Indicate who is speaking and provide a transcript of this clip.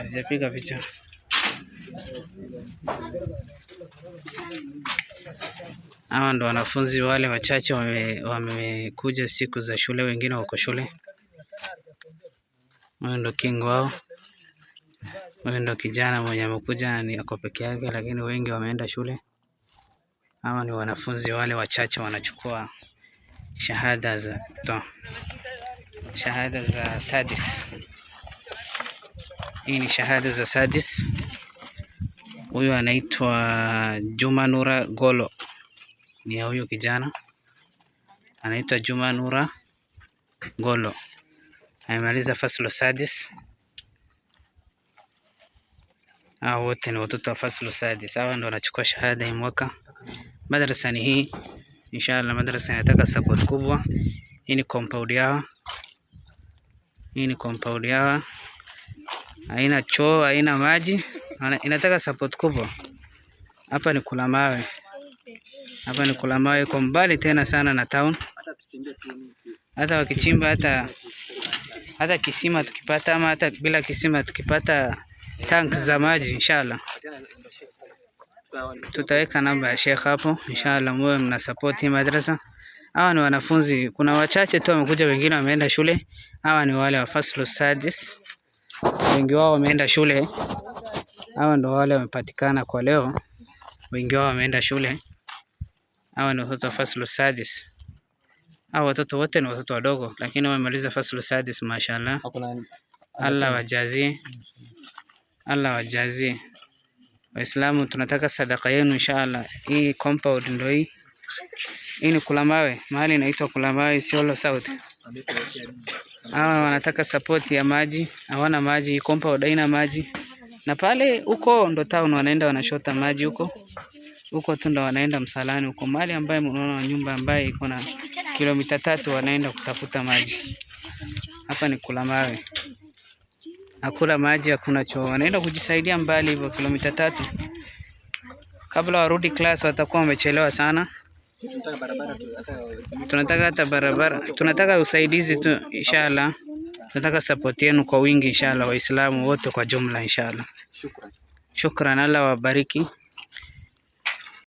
Speaker 1: Sijapiga picha. Hawa ndo wanafunzi wale wachache wamekuja siku za shule, wengine wako shule. Huyu ndo king wao. Huyu ndo kijana mwenye amekuja ni ako peke yake, lakini wengi wameenda shule. Hawa ni wanafunzi wale wachache wanachukua shahada za sadis. Hii ni shahada za sadis. Huyu anaitwa Juma Nura Golo, ni ya huyu kijana anaitwa Juma Nura Golo, amemaliza faslu sadis. Hao wote ni watoto wa faslu sadis. Hawa ndio wanachukua shahada hii mwaka. Madrasa ni hii, inshallah madrasa inataka support kubwa. Hii ni compound yao, hii ni compound yao, haina choo, haina maji, inataka support kubwa. Hapa ni Kulamawe, hapa ni Kulamawe, iko mbali tena sana na town. Hata wakichimba hata kisima tukipata, ama hata bila kisima tukipata tank za maji, inshallah tutaweka namba ya Sheikh hapo, inshallah muwe mna support hii madrasa. Hawa ni wanafunzi, kuna wachache tu wamekuja, wengine wameenda shule. Hawa ni wale wa faslu sadis, wengi wao wameenda shule. Hawa ndo wale wamepatikana kwa leo, wengi wao wameenda shule. Hawa ni watoto wa faslu sadis. Hawa watoto wote ni watoto wadogo, lakini wamemaliza faslu sadis, mashallah. Allah wajazie, Allah wajazie. Waislamu tunataka sadaka yenu inshallah. Hii compound ndio hii. Hii ni Kulamawe, mahali inaitwa Kulamawe, Isiolo South. Hawa wanataka support ya maji, hawana maji, hii compound haina maji. Na pale huko ndo town wanaenda wanashota maji huko. Huko tu ndo wanaenda msalani huko, mahali ambaye unaona nyumba ambaye iko na kilomita 3 wanaenda kutafuta maji. Hapa ni Kulamawe. Hakuna maji, hakuna choo. Wanaenda kujisaidia mbali hivyo kilomita 3. Kabla warudi class watakuwa wamechelewa sana. Tunataka hata barabara, tunataka usaidizi tu inshallah. Tunataka support yenu kwa wingi inshallah, Waislamu wote kwa jumla inshallah. Shukran, Allah wabariki.